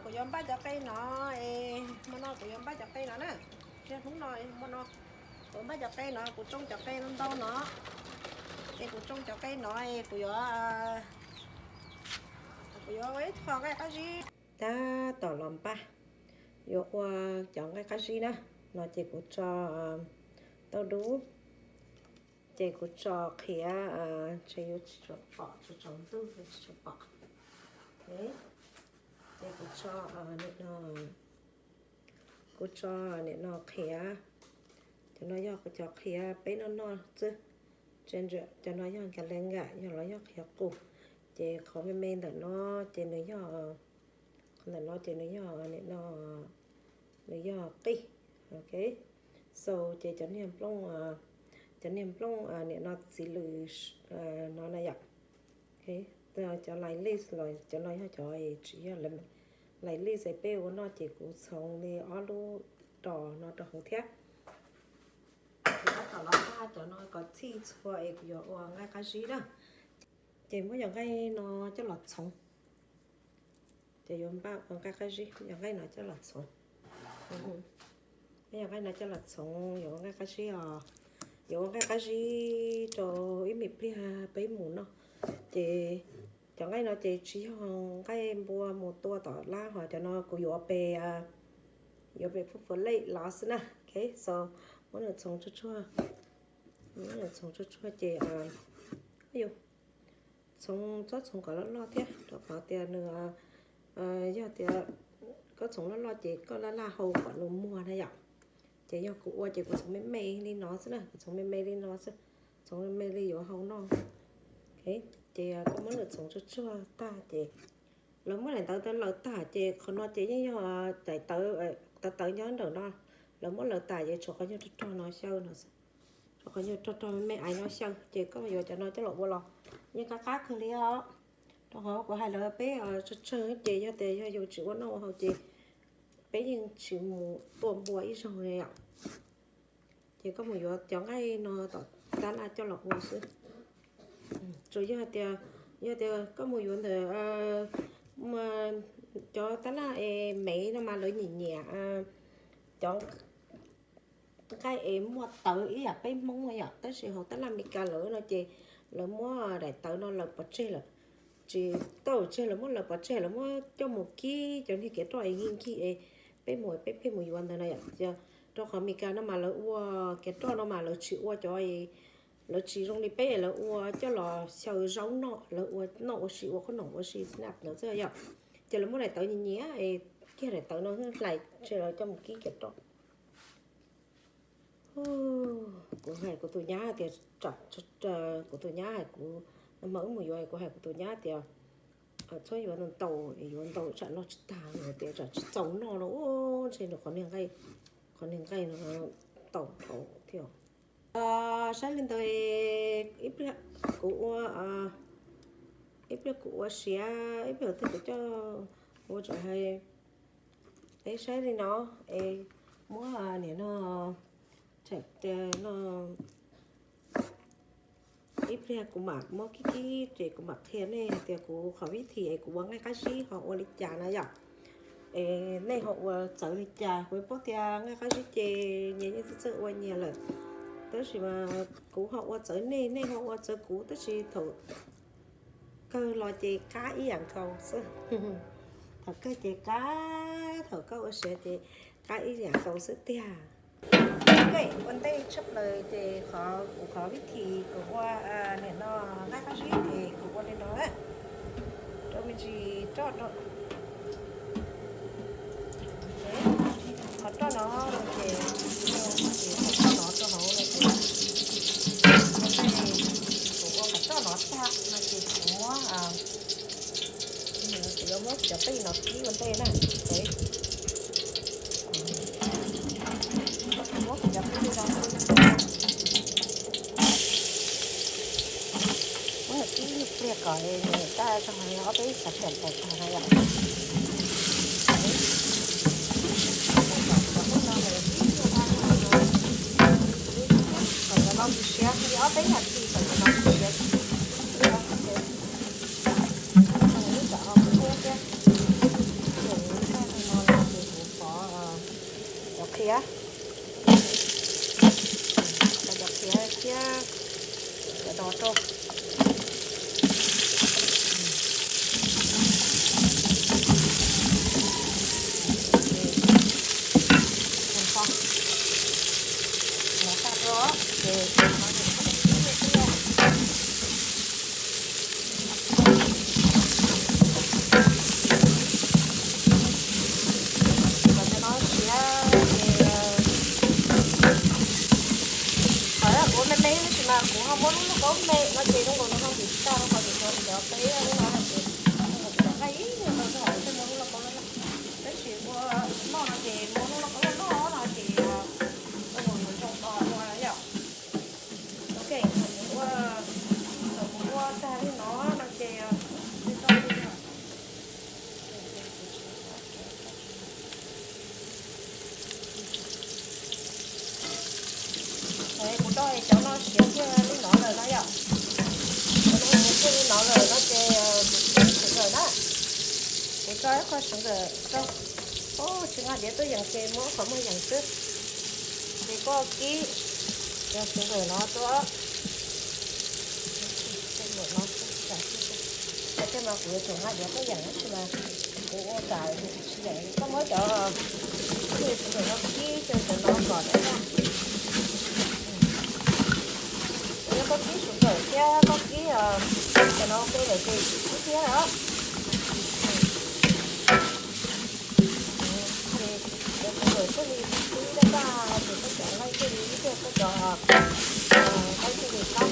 Kuv yuav npaj cov qe no, hmo no kuv yuav npaj cov qe no na. Hnub no, hmo no kuv npaj cov qe no, kuv tsoo cov qe ntau no. Ces kuv tsoo cov qe no, kuv yuav, kuv yuav ua ib qho nqaij qab zib. Tab tom los npaj, yuav ua cov nqaij qab zib na. No ces kuv tso tauj dub, ces kuv tso qhiav, ntshe yuav tsis tshua pom, tsaus ntuj tsis tshua pom. Ces kuv tso, kuv tso nim no qhiav, cov no yog cov qhiav peb noj noj xwb. Ginger, cov no yog galangal, yog los yog qhiav qus. Ces qhov me me ntawm no ces nws yog, qhov ntawm no ces nws yog nim no, nws yog qij. Ok, so ces cov niag nplooj, cov niag nplooj nim no txiv lws no na yom. Cov lime leaf los cov no yog cov tsis yog lime leaf es peb ua noj ces kuv txhoov li ob lub dos no rau hauv thiab. Ces tab tom los npaj cov no kom txhij txhua es kuv yuav ua nqaij qab zib na. Ces muab cov nqaij no coj los txhoov. Ces yuav npaj ua nqaij qab zib, yog nqaij no coj los txhoov. Yog nqaij no coj los txhoov, yuav ua nqaij qab zib os. Yuav ua nqaij qab zib rau ib me pliag peb mus noj. Ces cov nqaij no ces tsis yog nqaij npua mus tua tom lab ho, cov no kuv yuav pe, yuav pe phuj fua lej los xwb na. Ok, so muab nws txhoov tsuag tsuag, muab nws txhoov tsuag tsuag ces, txhoov, txhob txhoov kom loj loj thiab, rau qhov tias nws, yog tias koj txhoov loj loj ces koj laj laj hau kom nws muag na yom. Ces yog kuv ua ces kuv txhoov me me li no xwb na, kuv txhoov me me li no xwb, txhoov me me li yuav hau noj. Ces koj muab nws txhoov tsuag tsuag tag ces lawv muab daim ntawv tawv lawm tag ces qhov no ces yeej yog daim tawv, tawv tawv nyob ntawm no, lawv muab lawm tas ces tshuav qhov nyuag rog rog no xyaw no, tshuav qhov nyuag rog rog me me ais no xyaw. Ces koj yuav cov no coj los ua los yeej qab qab kawg li os. Rau qhov kuv hais lawm peb tsawg tsawg ces yog tias yog yus tsis ua noj ua haus ces peb yeej tsis mus tua npua ib zaug li yom. Ces koj mus yuav cov nqaij no tom tab laj coj los ua xwb. Tsuas yog tias, yog tias koj mus yuav ntawm cov tab laj es mev no mas lawv nyiam nyiam cov nqaij es muaj tawv ib yam peb Hmoob yom, tab sis hauv tab laj Amelikas lawm no ces lawv muab daim tawv no lawv pov tseg lawm. Tsis tau tseg, lawv muab lawv pov tseg, lawv muab coj mus kib cov niag kev roj es nkig nkig es peb mus peb pheej mus yuav ntawd na yom. Rau qhov Amelikas no mas lawv ua kev roj no mas lawv tsis ua cov, lawv tsis zoo li peb lawv ua coj los xyaw zaub noj, lawv ua noj ua si ua qhob noom ua si snap ntawd xwb yom. Ces lawv muab daim tawv nyiam nyiam es kiag daim tawv no hlais tseg lawv coj mus kib kev roj. Kuv hais kuv tus nyab tias, kuv tus nyab hais kuv, nag hmo wb mus yuav kuv hais kuv tus nyab tias txhob yuav ntau ntau, yuav ntau tsam noj tsis tag, tias tsam tsis txaus noj no, ntshe nws qhov niag nqaij, qhov niag nqaij no tau dhau thiab. Saib li ntawd, ib pliag kuv ua, ib pliag kuv ua siav, ib pliag twg kuv coj ua tsam hais. Es saib li no, es muab niam no, no, ib pliag kuv mam muab kib kib ces kuv mam qhia nej hais tias kuv qhov vib thim es kuv ua nqaij qab zib ho ua li cas na yom. Es nej ho ua txawv li cas, kuv paub tias nqaij qab zib ces nyias yeej txawj txawj ua nyias lawm, tab sis mas kuv ho ua txawv nej, nej ho ua txawv kuv, tab sis thaum kawg los ces qab ib yam nkaus xwb. Thaum kawg ces qab, thaum koj ua siav ces qab ib yam nkaus xwb tiag. Ua ntej tshaj plaws ces qhov kuv qhov vib thim kuv ua niam no nqaij qab zib ces kuv ua li no, rau me ntsis roj rau, qhov roj no ces, ces qhov roj no rau hauv no ces, kuv ua qhov roj no tag no ces kuv muab, kuv yuav muab cov qij no kib ua ntej na. Muab cov qij no, muab nws kib ib pliag kom nws kaj rau ob peb xav phem tawm tag na yom. Kom cov no mus siav li ob peb nas this kom cov no mus siav. Ib tsam ho mus thiab thiab, ces Qhiav, cov qhiav thiab cov dos rau. Los tag rau ces cov no siav ces, qhov kuv me me tab sis mas kuv ho muab lub lauj kaub me no ces zoo nkaus nws ho ntim tsis tau, qhov nws cov peb lub no ces zoo nkaus kuv cov nqaij ib nyuag rau rau hauv thiaj muab lub lauj kaub loj loj. Tab sis ua noj no ces muab lub lauj kaub loj loj no ces zoo nkaus nws zoo to ua yom. Ok, thaum kuv ua, thaum kuv ua tag li no no ces, kuv rau cov no siav kiag li no lawm no yom. Cov no siav kiag li no lawm no ces kuv tib xeev nkawm na. Kuv tso ib qho xeev nkawm rau. Tsis nqa diav tuaj yeem ces muab qhov muag yeem xwb. Ces koj kib cov xeev nkawm no rau. Tej no kuv yuav tsum nqa diav tuaj yeem tab sis mas kuv ua kam tsis yeem, koj muab cov xeev nkawm no kib rau cov no kom dawb no. Yog koj kib xeev nkawm thiab koj kib cov no ua ke lawm ces tsis kub thiab os. Ces cov xeev nkawm thiaj li tib daj daj, ces koj cov nqaij thiaj li ib pliag koj cov nqaij thiaj li qab.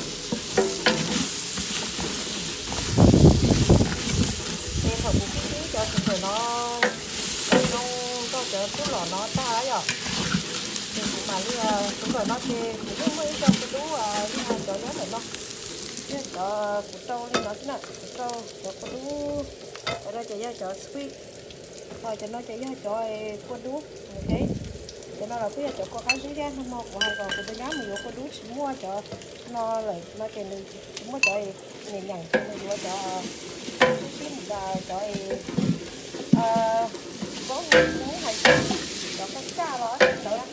Ces thaum kuv kib kib cov xeev nkawm no kom zoo nkauj cov tub los no tag yom, ces kuv mam li, xeev nkawm no ces kuv yeej muaj ib co kua dub, yog cov nyob ntawm no, yog cov kuv rau li no xwb na, kuv rau cov kua dub. Cov no ces yog cov sweet, ho cov no ces yog cov kua dub. Ok, cov no los kuj yog cov kua qab zib thiab, nag hmo kuv hais kom kuv tus nyab mus yuav kua dub tsis muaj cov no lawm no ces nws tsis muaj cov nyeem nyeem ces nws yuav cov sib sib ntas cov vaub hais cov kaj kaj los ntawd.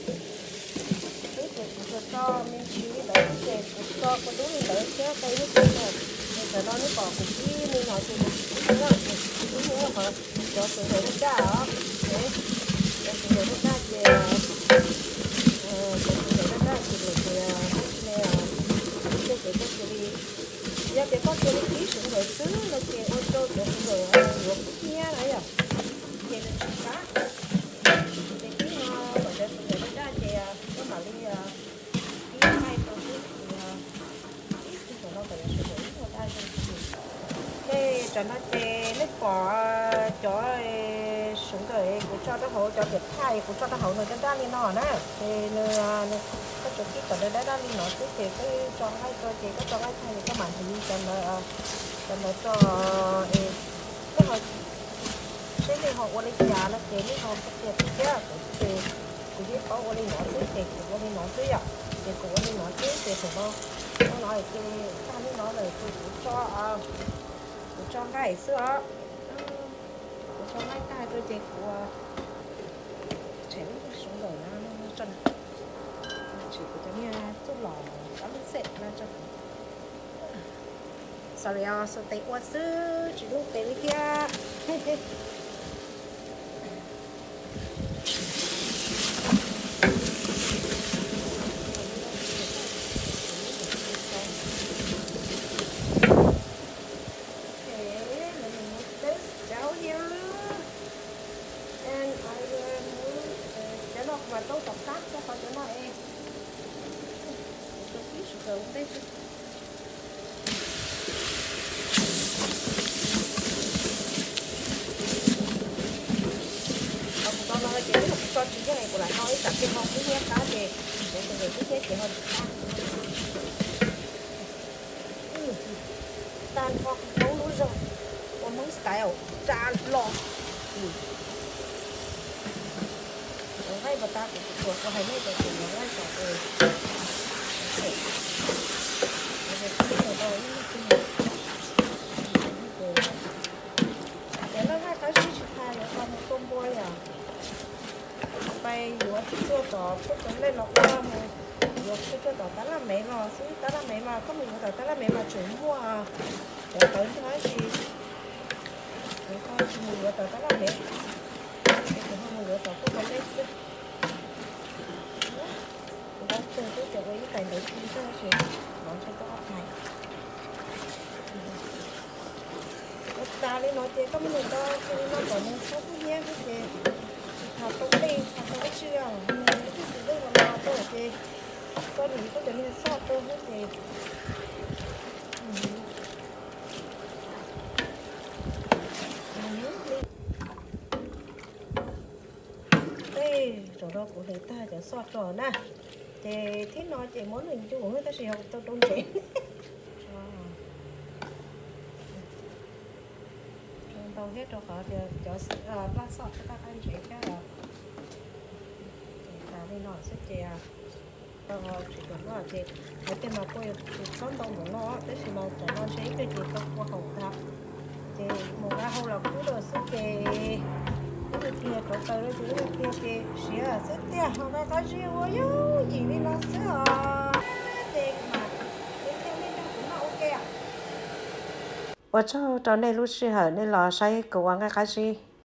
Xwb ces kuv tsuas tso me ntsis li ntawd xwb ces kuv tso kua dub li ntawd thiab qe ib ces, ces ntawm no neb pom kuv kib li no ces nws tsis kub li, nws tsis kub li qhov cov xeev nkawm daj daj os. Cov xeev nkawm daj daj ces, cov xeev nkawm daj daj ces lawm ces, ces koj cia li, yog tias koj cia li kib xeev nkawm xwb no ces ua rau cov xeev nkawm yuav kub hnyiab na yom, ces nws tsis qab. Ces kib no kom cov xeev nkawm daj daj ces koj mam li kib nqaij rau xwb, kib xeev nkawm no kom cov xeev nkawm ib nyuag daj daj. Ces tam no ces nej pom cov xeev nkawm kuv tso rau hauv, cov piam thaj kuv tso rau hauv nws daj daj li no na, ces nws, koj tsuas kib kom nws daj daj li no xwb ces koj tso nqaij rau ces koj tso nqaij tag ces koj mam hliv cov ntawd, cov ntawd tso, nej ho, seb nej ho ua li cas no ces nej ho qhia thiab, kuv ces kuv yeej paub ua li no xwb ces kuv ua li no xwb yom, ces kuv ua li no xwb ces thaum no, no ces tag li no lawm ces kuv tso, kuv tso nqaij xwb os. Kuv tso nqaij tag rau ces kuv tshem lub xeev nkawm no tso na, tshem kuv cov niag txuj lom ob lub xej no tso. Sorry os, xuas tes ua xwb tsis lub tes li thiab. Okay, let me move this down here. And I will move, cov no kuv mam rau tom qab rau qhov cov no es kuv tsuas kib xeev nkawm ua ntej xwb. Qhov kuv tso no ces twb yog kuv tso tsis yeej es kuv lam no ib tsam tej ho kub hnyiab qab ces cov xeev nkawm kub hnyiab ces ho tsis qab. Tag nrho poob lub zog ua Hmoob style da los. Nqaij pas tas kuv tsuas tsuas hais nej tias kuv yuav nqaij kom, cov leej hais qab zib tsis tas yuav tau mus tua npua yom, pais yuav Txuag tom kuj cov lej los ua mus, yuav kuj txuag tom tab laj mev los xwb. Tab laj mev mas koj mus yuav tom tab laj mev mas tseem muaj cov tawv ntog tab sis kuv tsis mus yuav tom tab laj mev, kuv ho mus yuav tom kuj cov lej xwb. Kuv tab txuag twb cov ua ib tais ntawd ti tab sis los ntshe tau ob tais. Ua tas li no ces koj muab nws tau li no kom nws txhob kub hnyiab xwb ces tsis tau tau dej tsis tau dab tsi os, nws twb tsis dej los los rau ces koj nws koj cov niag xoj rau xwb ces tej zaum no kuv hliv tag cov xoj rau na, ces thib no ces muab nws ncu tab sis yog kuv tau rau ntsev. Ntau thiab rau qhov tias cov plaj xoj qab qab ntsev thiab. Ces tas li no xwb ces tsis tus no ces hais tias mas kua tus txob ntau ntawm no tab sis mas tam no ntshe ib pliag ces tau kua haum ntag. Ces mus nqa hau los kub rau xwb ces ib pliag rauv taws rau ces ib pliag ces siav xwb tiag. Ho nqa qab zib ua yooj yim li no xwb os. Ces mas ib pliag nej nrog kuv noj ua ke. Ua tsaug rau nej lub sij hawm nej los saib kuv ua nqaij qab zib.